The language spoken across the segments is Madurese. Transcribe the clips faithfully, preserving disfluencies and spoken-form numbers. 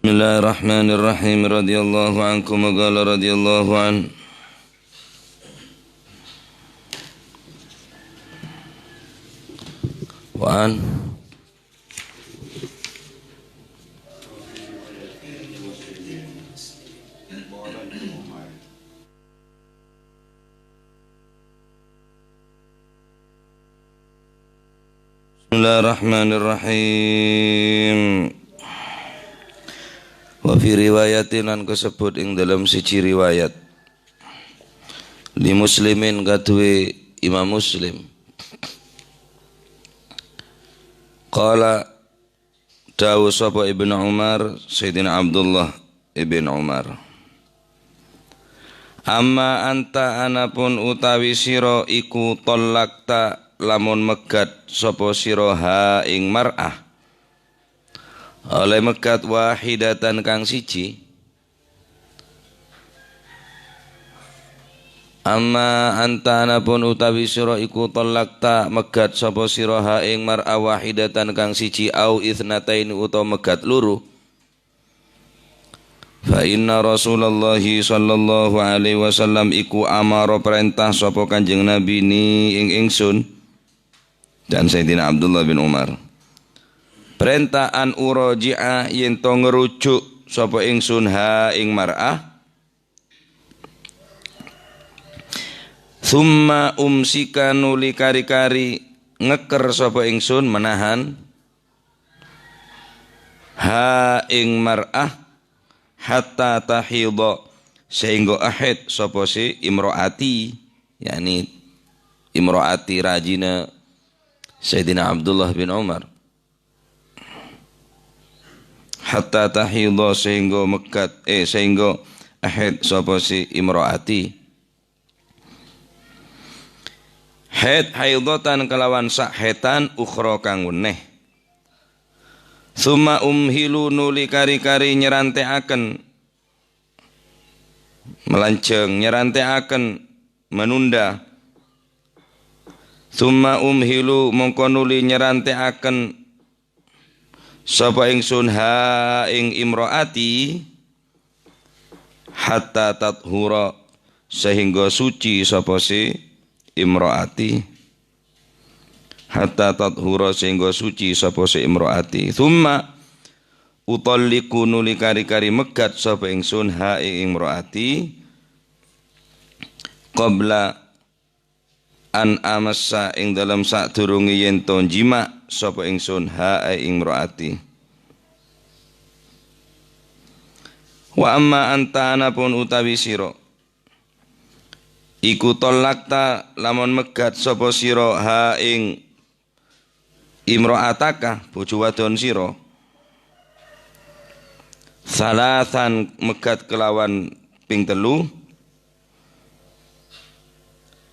Bismillahirrahmanirrahim. Radhiyallahu ankum wa qala radhiyallahu an. Wa an. Bismillahirrahmanirrahim. Wa fi riwayatin, lan kasebbhut ing dalem siji riwayat. Li Muslimin, kaduwe Imam Muslim. Qala, dawuh sapa Ibnu Umar, Sayyidina Abdullah Ibnu Umar. Amma anta, anapun utawi sira iku, tallaqta, lamun megat sapa sira, ha ing mar'ah. Oleh megat wahidatan kang siji. Amma anta, anapun utawi sira iku, tallaqta, megat sapa sira, ha ing mar'ah, wahidatan kang siji, au itsnataini, utawa megat loro. Fa inna Rasulallahi sallallahu alaihi wasallam iku amara, parentah sapa Kanjeng Nabi, ni ing ingsun, dan Sayyidina Abdullah bin Umar. Parentah an uraji'a, yen to ngerujuk sapa ingsun, ha ing mar'ah. Tsumma umsika, nuli kari-kari ngeker sapa ingsun, menahan, ha ing mar'ah, hatta tahidha, sehingga haid sapa si imro'ati, yakni imro'ati rajina Sayyidina Abdullah bin Umar. Hatta tahidha, sehingga megat, eh, sehingga haid sapa si imro'ati. Haid haidhatan kalawan sak haidan, ukhra kang weneh. Tsumma umhilu, nuli kari-kari nyerante'aken, melanjang, nyerante'aken, menunda. Tsumma umhilu, mongko nuli nyerante'aken sapa ingsun, ha ing imro'ati, hatta tathura, sehingga suci sapa si imro'ati. Hatta tathura, sehingga suci sapa si imro'ati. Tsumma utalliqu, nuli kari-kari megat sapa ingsun, ha ing imro'ati, qabla an amassa, ing dalem sadurunge yen to jima' sapa ingsun, ha ing imro'ati. Wa amma anta, anapun utawi sira iku, tallaqta, lamun megat sapa sira, ha ing imro'ataka, bojo wadon sira, tsalatsan, megat kelawan ping tellu,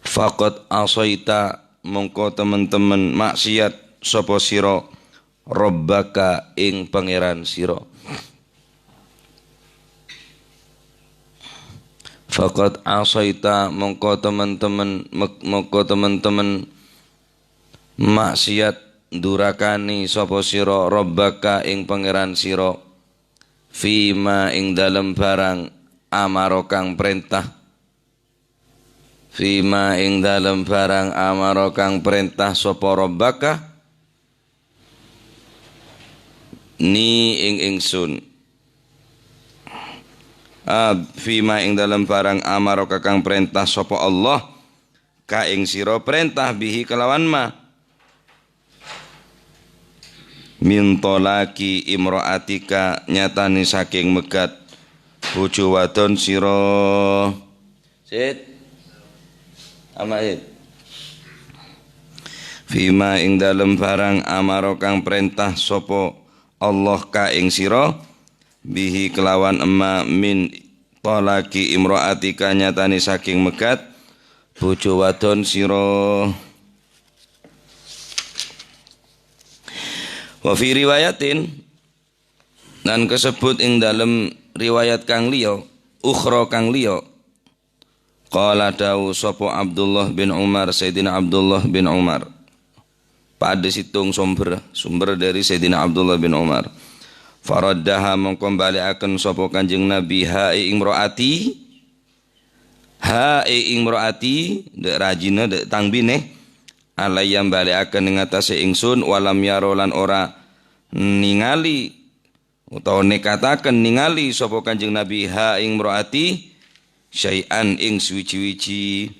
faqad asaita, mongko temen-temen maksiat sapa sira, rabbaka, ing pangeran sira. Faqad asaita, mongko temen-temen, mek-, mongko temen-temen maksiat, durakani sapa sira, rabbaka, ing pangeran sira, fima, ing dalem barang, amara, kang prentah, fima, ing dalem barang, amara, kang prentah sapa rabbaka, ni ing ingsun. Ah, fima, ing dalem barang, amara, kang prentah sapa Allah, ka ing sira, prentah, bihi, kelawan ma. Min thalaqi imra'atika, nyatane saking megat bojo wadon sira. Sit. Ama, Sit. Fima, ing dalem barang, amara, kang prentah sapa Allah ka ing sira, bihi, kelawan ma, min thalaqi imra'atika, nyatane saking megat bojo wadon sira. Wa fi riwayatin, lan kasebbhut ing dalem riwayat kang liya, ukhra, kang liya. Qala, dawuh sapa Abdullah bin Umar, Sayyidina Abdullah bin Umar. Padha settong sumber, sumber dari Sayyidina Abdullah bin Umar. Faraddaha, mongko balè'aken sapa Kanjeng Nabi, ha ing imra'ati, ha ing imra'ati, dâ' rajina, dâ' tang binè, alayya, balè'aken ing attasè ingsun, walam yara, lan ora ningali, utawa nèkataken ningali sapa Kanjeng Nabi, ha ing imra'ati, syai'an, ing suwi-wiji.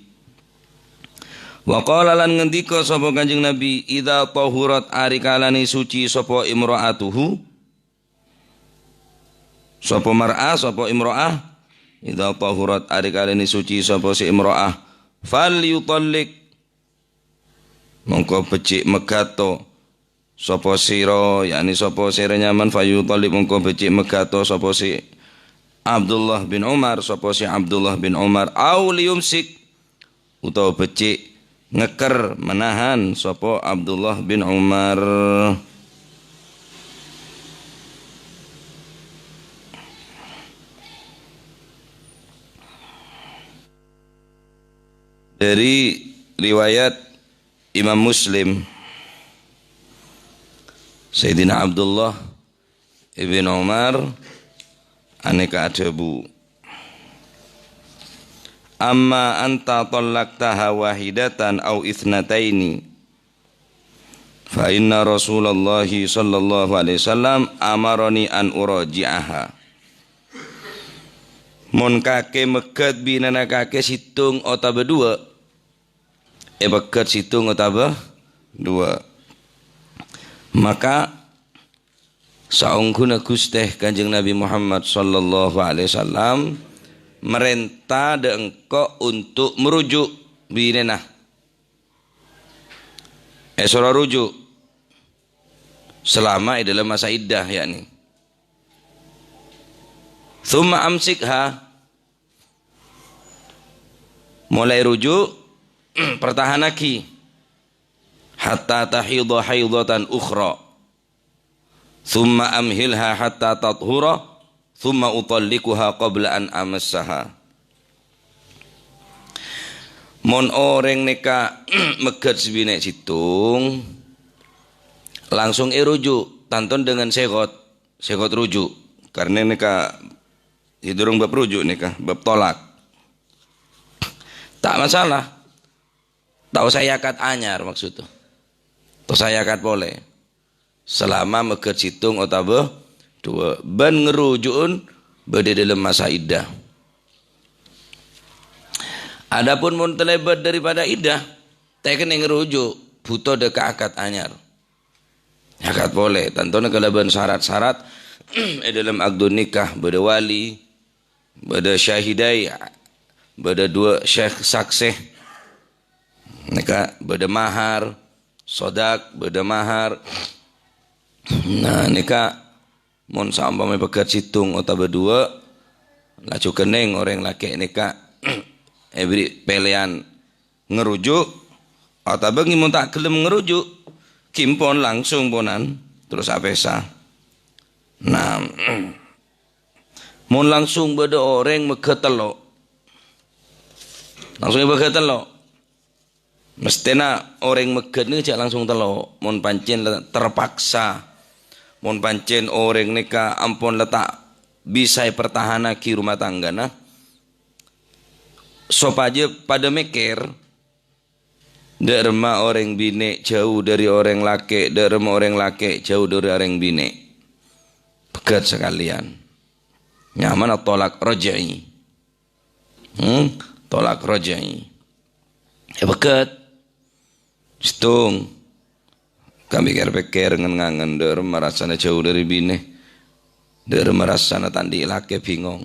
Wa qala, lan ngendika sapa Kanjeng Nabi, "Idza tahurat, arikalane suci sapa imra'atuhu," sapa mar'ah, sapa imra'ah, "idza tahurat, arikalane suci sapa si imra'ah, fal yutalliq," mongko becik megato sapa sira, yakni sapa sira nyaman, fayutalib, mongko becik megato sapa si Abdullah bin Umar, sapa si Abdullah bin Umar, au liyumsik, utawa becik ngeker, menahan sapa Abdullah bin Umar. Dari riwayat Imam Muslim, Sayyidina Abdullah ibn Umar aneka adhabu, "Amma anta tallaqtaha wahidatan au ithnataini, fa inna Rasulullah sallallahu alaihi wasallam amarani an uraji'aha." Mon kake megat binena kake situng otaba dua, e pegat situng otaba dua. Maka saongguna Guste Kanjeng Nabi Muhammad sallallahu alaihi wasallam merenta dha engko' untuk merujuk binena. Esoro rujuk selama e dalam masa iddah, yakni. Thumma amsikha, mulai rujuk, pertahanagi, hatta tahidha haidhatan ukhra. Thumma amhilha hatta tathura, thumma utalliquha qabla an amassaha. Mon oreng neka megat sabine situng, langsung erujuk, tanton dengan segot, segot rujuk. Karena neka, ya, durung bab rujuk neka, bab tolak. Tak masalah. Tak usah akad anyar maksudnya. Tak usah akad pole. Selama megat situng otaba dua. Ban ngerujuun badhe dalam masa iddah. Adapun mon terlebat daripada iddah, tekene ngerujuk, butuh deka akad anyar. Akad pole, tantona kalaban syarat-syarat e dalam akdun nikah, badha wali, badha syahidai, badha dua syekh sakseh. Neka badha mahar, sodak, badha mahar. Nah, neka mon saompama pegat situng otaba dua, laju keneng oreng lake neka ebri pelean ngerujuk, otaba ngi mon ta' gelem ngerujuk, gimpon langsung ponan, terus apesa. Nah, mon langsung badha oreng megat tello', langsung megat tello'. Mestena oreng megat neka ja' langsung tello'. Mon pancen la terpaksa, mon pancen oreng neka ampon la ta' bisa epertahanagi rumah tanggana, sopajâ padâ mekker, dâ' remma oreng binè' jhâu dâri oreng lakè', dâ' remma oreng lakè' jhâu dâri oreng binè'. Pegat sakalèyan. Nyamana tolak raj'i. Hmm? Tolak raj'i. Ya, pegat. Situng. Ka pèkkèr-pèkkèr ngen-ngangen, dâ' remma rassana jhâu dâri binè. Dâ' remma rassana ta' andi' lakè, bingong.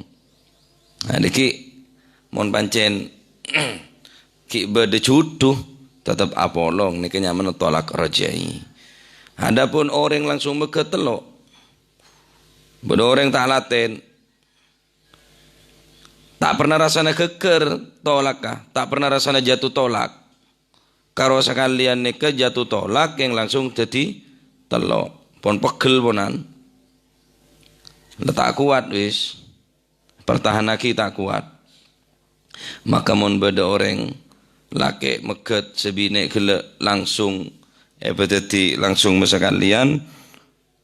Nah, nèkè mon pancèn ghi' bâdâ jhudhu, tetep apolong, nèkè nyamana tolak raj'i. Adapun orèng langsung megat tello', bâdâ orèng ta' latèn, ta' pernah rassana ghâggâr tolakka, ta' pernah rassana jatuh tolak. Karo sakalèyan nèka jatuh tolak yang langsung dhâddhi tello'. Pon pegghel ponan. La ta' kowat wis. Pertahanaghi ta' kowat. Maka mon bâdâ orèng lakè' megat sè binè' ghellâ' langsung èpadhâddhi langsung masakalèyan,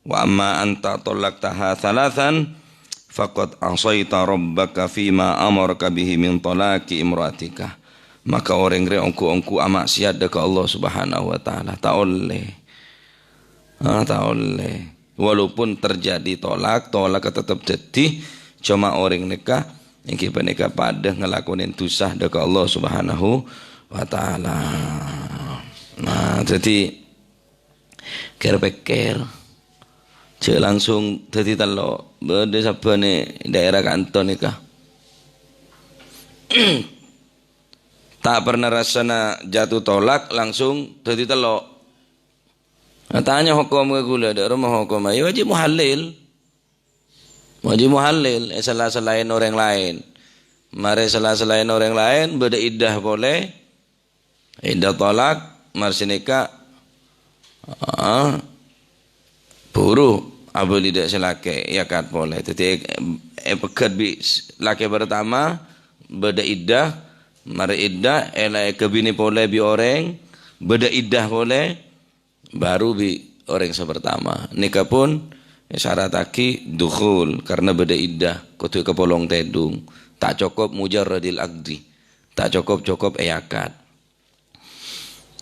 "Wa amma anta tallaqtaha thalathan, faqad asaita rabbaka fima amaraka bihi min talaqi imra'atika." Maka orèng rè ongghu-ongghu amaksiat dâ' ka Allah Subhanahu wa Ta'ala. Ta' ollè. Ah, ta' ollè. Walaupun terjadi tolak, tolak tetep dhâddhi. Coma orèng nèka, èngghi panèka padâ ngalakonè dhusa dâ' ka Allah Subhanahu wa Ta'ala. Nah, dhâddhi, kèr-pèkkèr. Jhâ' langsung dhâddhi tello'. Bâdâ sabbhân è daerah kanto nèka. Ta' pernah rassana jatuh tolak, langsung dhâddhi tello'. Nah, tanya hokom ka ghulâ, dâ' remma hokom, ya wajib muhallil. Wajib muhallil, eh, sela-selaèn orèng laèn. Marè sela-selaèn orèng laèn, bâdâ iddah polè. Iddah tolak, marè sanèka, ah, buru abâli dâ' sè lakè', èakad polè. Dhâddhi, eh, èpegghât bi' s-, lakè pertama, bâdâ iddah, marè iddah, èla èkabinè polè bi' orèng, bâdâ iddah polè, baru bi' orèng sè pertama. Nèka pon èsarattaghi dukhul, karena bâdâ iddah, kodhu èkapolong tèdung. Ta' cokop mujarradil aqdi. Ta' cokop-cokop èakad.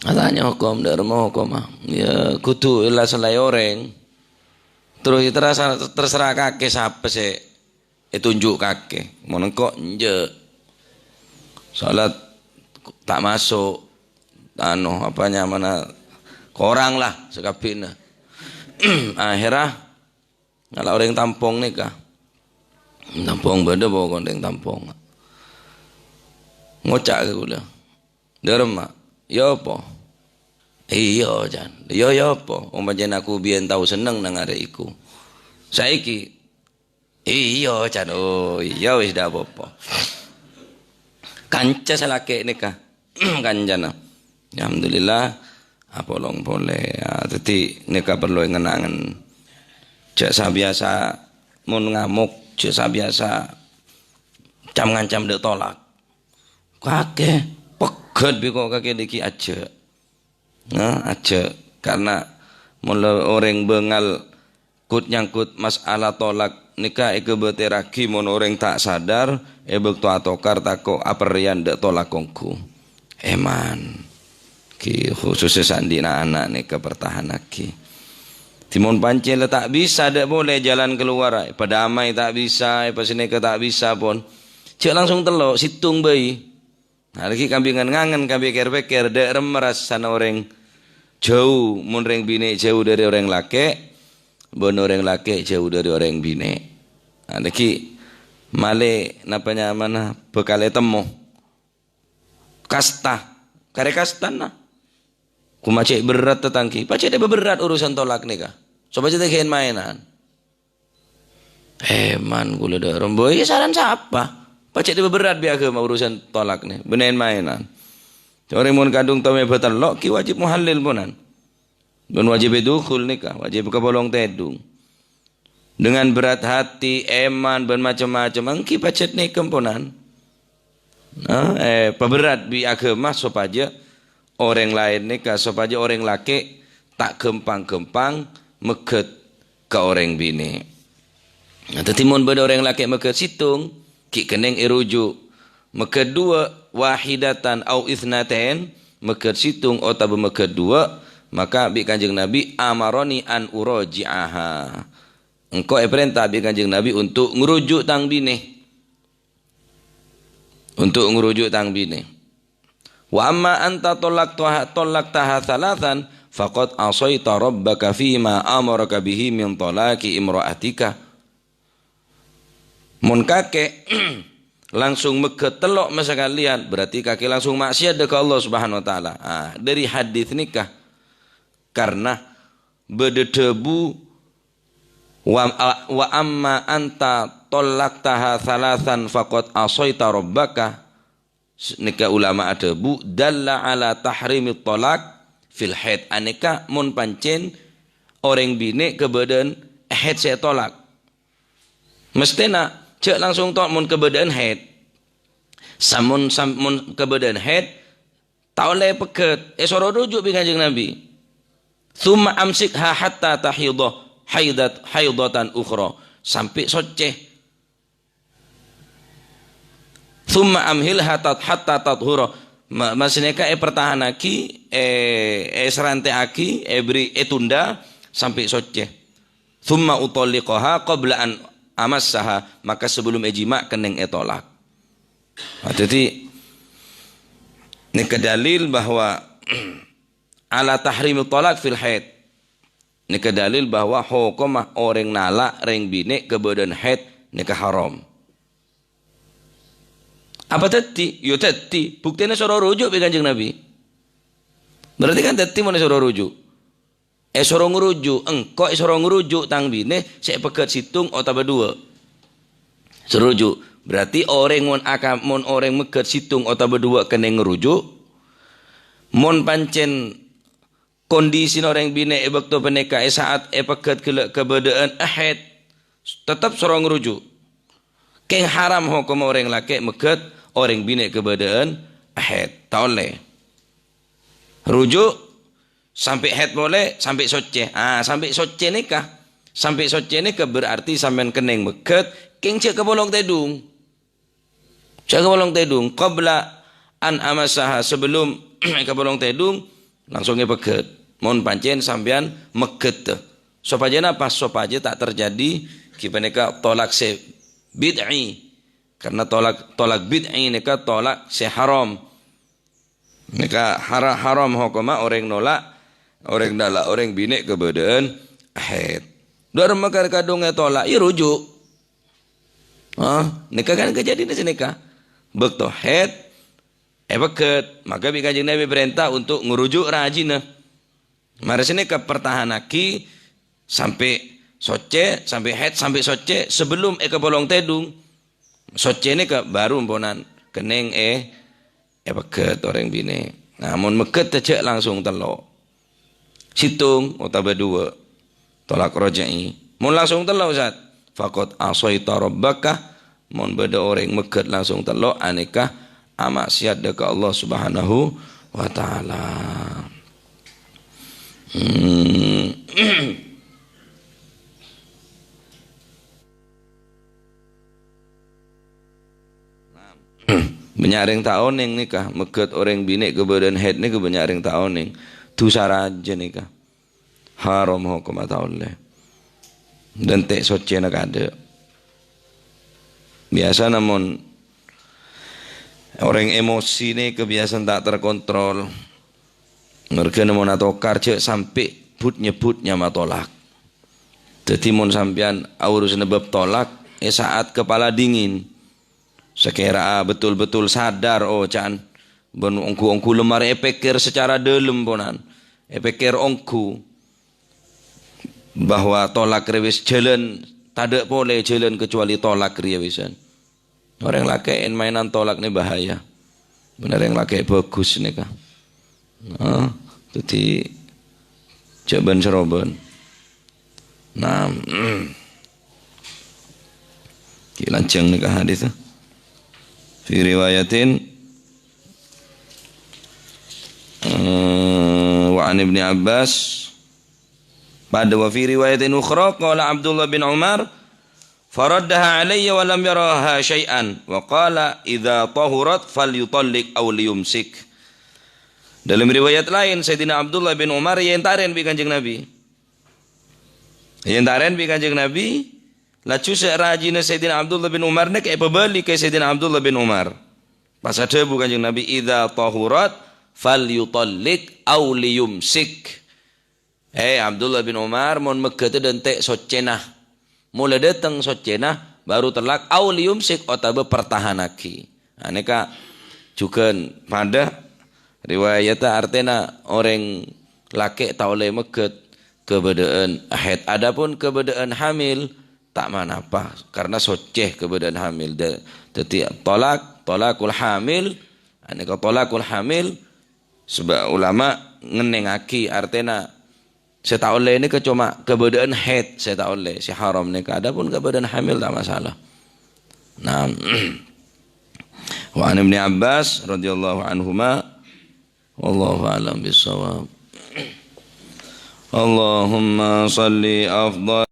Atanya hokom, dâ' remma hokom, ah. Ya, kodhu èla-selaè orèng. Terros ya terserah, terserah kakè sapa sè ètunjuk kakè. Mon engko' enjâ'. Salat ta' maso'. Anu, apa nyamana, korang lah sakabbhiyânna. Akhirnya, ngala' orèng Tampong nèka. Tampong bâdâ pokok orèng Tampong. Ngoca' ka ghulâ. Dâ' remma, "Ya apa?" "Iyâ, Can." "Ya, ya apa? Wong pancèn aku biyèn tao senneng neng arè iku. Saèki?" "Iyâ, Can." "Oh, iyâ, wis, ta' apa-apa." Kanca sè lakè' nèka. Kancana. Alhamdulillah, apolong polè. Ya, dhâddhi nèka parlo èngen-angen. Jhâ' sabiyasa mon ngamok, jhâ' sabiyasa cam-ngancam dâ' tolak. Kakè, pegghât bi' ko' kakè dhâggi' ajâ'. Nah, ajâ'. Karena mon la orèng bângal kut-nyangkut masalah tolak nèka èkabâtèrraghi mon orèng ta' sadar, è bâkto atokar tako' aperrèyan dâ' tolak ongghu. Èman. Ghi khususnya sè andi'na ana' nèka pertahanaghi. Dhâddhi mon pancèn la ta' bisa dâ' polè jalan keluar, èpadamai ta' bisa, èpasanèka ta' bisa pon. Jhâ' langsung tello', sèttong bhâi. Nah, laghi' kambingan ngangen, kambi kèr-pèkkèr, dâ' remma rassana orèng jhâu, mon rèng binè' jhâu dâri orèng lakè', bân orèng lakè' jhâu dâri orèng binè'. Nah, laghi' malè napa nyamana bhâkal ètemmo. Kasta. Karè kastana. Koma cè' berrât tatangghâ. Pajhât èpabherrât urusan tolak nèka. Sopajâ ta' ghân-maènan. Èman ghulâ dâ' remma. Iyâ, saran sapa? Pajhât èpabherrât bi' aghâma urusan tolak nè. Bânnè maènan. Orèng mon kadhung tao mèbâ tello', ghi wajib muhallil ponan. Bân wajib dukhul nèka, wajib kapolong tèdung. Dengan berat hati, èman, bân macem-macem, èngghi pajhât nèka ponan. Nah, eh, pabherrât bi' aghâma sopajâ orèng laèn nèka, sopajâ orèng lakè' ta' ghâmpang-ghâmpang mèghât ka orèng binè'. Nah, dhâddhi mon bâdâ orèng lakè' mèghât sèttong, ghi' kennèng èruju'. Mèghât duwâ', wahidatan au itsnatain, mèghât sèttong otabâ mèghât duwâ', maka bi' Kanjeng Nabi, "Amaroni an uraji'aha." Engko' èparènta bi' Kanjeng Nabi untuk ngruju' tang binè. Untuk ngruju' tang binè. "Wa amma anta tallaqtaha, tallaqtaha thalathan, faqad asaita rabbaka fima amaraka bihi min talaqi imra'atika." Mon kakè langsung mèghât tello' masakalèyan, berarti kakè langsung maksiat dâ' ka Allah Subhanahu wa Ta'ala. Ah, dâri hadis nèka, karena bâdâ dhâbu, "Wa, wa amma anta tallaqtaha thalathan faqad asaita rabbaka." Nèka ulama adhâbu, "Dalla ala tahrimit thalaq fil haid." Anèka mon pancèn orèng binè' kabâdâ'ân haid sè ètolak. Mesthèna jhâ' langsung to-, mon kabâdâ'ân haid. Samon, sam-, mon kabâdâ'ân haid, ta' ollè pegghât, èsoro ruju' bi' Kanjeng Nabi. "Tsumma amsikha hatta tahidha." haidat-, haidatan ukhra, sampai soccè. Tsumma amhilha tat-, hatta tathura. Ma-, masnèka èpertahanaghi, è-, èsarantèyaghi, èbri, ètunda sampai soccè. "Tsumma utalliqaha qabla an amassaha," maka sebelum èjima' kennèng ètolak. Nah, dhâddhi, nèka dalil bahwa ala tahrimit thalaq fil haid. Nèka dalil bahwa hokomma orèng nala' rèng binè' kabâdâ'ân haid nèka haram. Apa dhâddhi? Yâ dhâddhi, buktèna soro ruju' bi' Kanjeng Nabi. Berarti kan dhâddhi mon èsoro ruju'. Èsoro ngaruju', engko' èsoro ngaruju' tang binè sè èpegghât sèttong otabâ duwâ'. Soro ruju'. Berarti orèng mon aka-, mon orèng megghât sèttong otabâ duwâ' kennèng ngaruju', mon pancèn kondisina orèng binè' è bâkto panèka è sa'at èpegghât ghellâ' kabâdâ'ân haid, tetep soro ngaruju'. Kèng haram hokomma orèng lakè' megghât orèng binè' kabâdâ'ân haid. Ta' ollè. Ruju' sampai haid polè, sampai soccè. Ah, sampai soccè nèka. Sampai soccè nèka berarti sampèyan kennèng megghât, kèng jhâ' kapolong tèdung. Jhâ' kapolong tèdung. Qabla an amassaha, sebelum kapolong tèdung, langsung èpegghât. Mon pancèn sampèyan megghât. Sopajâ napa? Sopajâ ta' terjadi ghi panèka tolak sè bid'i. Karena tolak, tolak bid'i nèka tolak sè haram. Nèka hara-, haram hokomma orèng nolak, orèng nala', orèng binè' kabâdâ'ân haid. Dâ' remma kar kadhung ètolak, yâ ruju'. Ah, nèka kan kajhâdhiyânna sanèka. Bâkto haid, èpegghât, maka bi' Kanjeng Nabi parènta untuk ngaruju' rajina. Marè sanèka pertahanaghi sampai soccè, sampai haid, sampai soccè, sebelum èkapolong tèdung. Soccè nèka baru emponan kennèng è-, èpegghât orèng binè'. Nah, mon megghât jhâ' langsung tello'. Sèttong otabâ duwâ'. Tolak raj'i. Mon langsung tello', Ustaz. Faqad asaita rabbaka. Mon bâdâ orèng megghât langsung tello', anèka amaksiat dâ' ka Allah Subhanahu wa Ta'ala. Hmm. Bânnya' rèng ta' onèng nèka, megghât orèng binè' kabâdâ'ân haid nèka bânnya' rèng ta' onèng. Dhusa rajâ nèka. Haram hokomma ta' ollè. Dântè' soccèna kaadâ'. Biyasana mon orèng emosi nèka biyasana ta' terkontrol. Mergâna mon atokar jhâ' sampè' but-nyebbhut nyama tolak. Dhâddhi mon sampèyan aurusanna bab tolak è sa'at kepala dingin, sakèra'a betul-betul sadar, oh, can, bân ongghu-ongghu lem arè èpèkkèr secara dâlem, ponan. Èpèkkèr ongghu bahwa tolak rèya wis jhâlân, tadâ' polè jhâlân kecuali tolak rèya wisan. Orèng lakè' èn-maènan tolak nè bahaya. Bân orèng lakè' bhâghus nèka. Nah, dhâddhi jhâ' bân-sarobân. Nah, ki lanjhâng nèka hadis. Fi riwayatin, eh, wa an Ibni Abbas, padâ wa fi riwayatin ukhra, qala Abdullah bin Umar, "Faraddaha alayya wa lam yaraha syai'an, wa qala, 'Idza tahurat falyutalliq aw liyumsik.'" Dalam riwayat laèn, Sayyidina Abdullah bin Umar èentarèn bi' Kanjeng Nabi. Èentarèn bi' Kanjeng Nabi, laju sè rajina Sayyidina Abdullah bin Umar nèka èpabâli ka Sayyidina Abdullah bin Umar. Pas adhâbu Kanjeng Nabi, "Idza tahurat falyutalliq aw liyumsik." Eh, Abdullah bin Umar, mon meghâtè dântè' soccèna. Mola dâteng soccèna, baru tellak, aw liyumsik, otabâ pertahanaghi. Nah, nèka jhughân padâ riwayatta, artèna orèng lakè' ta' ollè meghât kabâdâ'ân haid. Adapun kabâdâ'ân hamil, ta' manapa, karena soccè kabâdâ'ân hamil. Da-, dhâddhi tolak, tolakul hamil, nah, nèka tolakul hamil, Sabâb ulama ngennèngaghi artèna sè ta' ollè nèka coma kabâdâ'ân haid sè ta' ollè, sè haram nèka. Adapun kabâdâ'ân hamil ta' masalah. Nah, wa an Ibni Abbas radhiyallahu anhuma, wallahu a'lam bissawab. Allahumma shalli afdal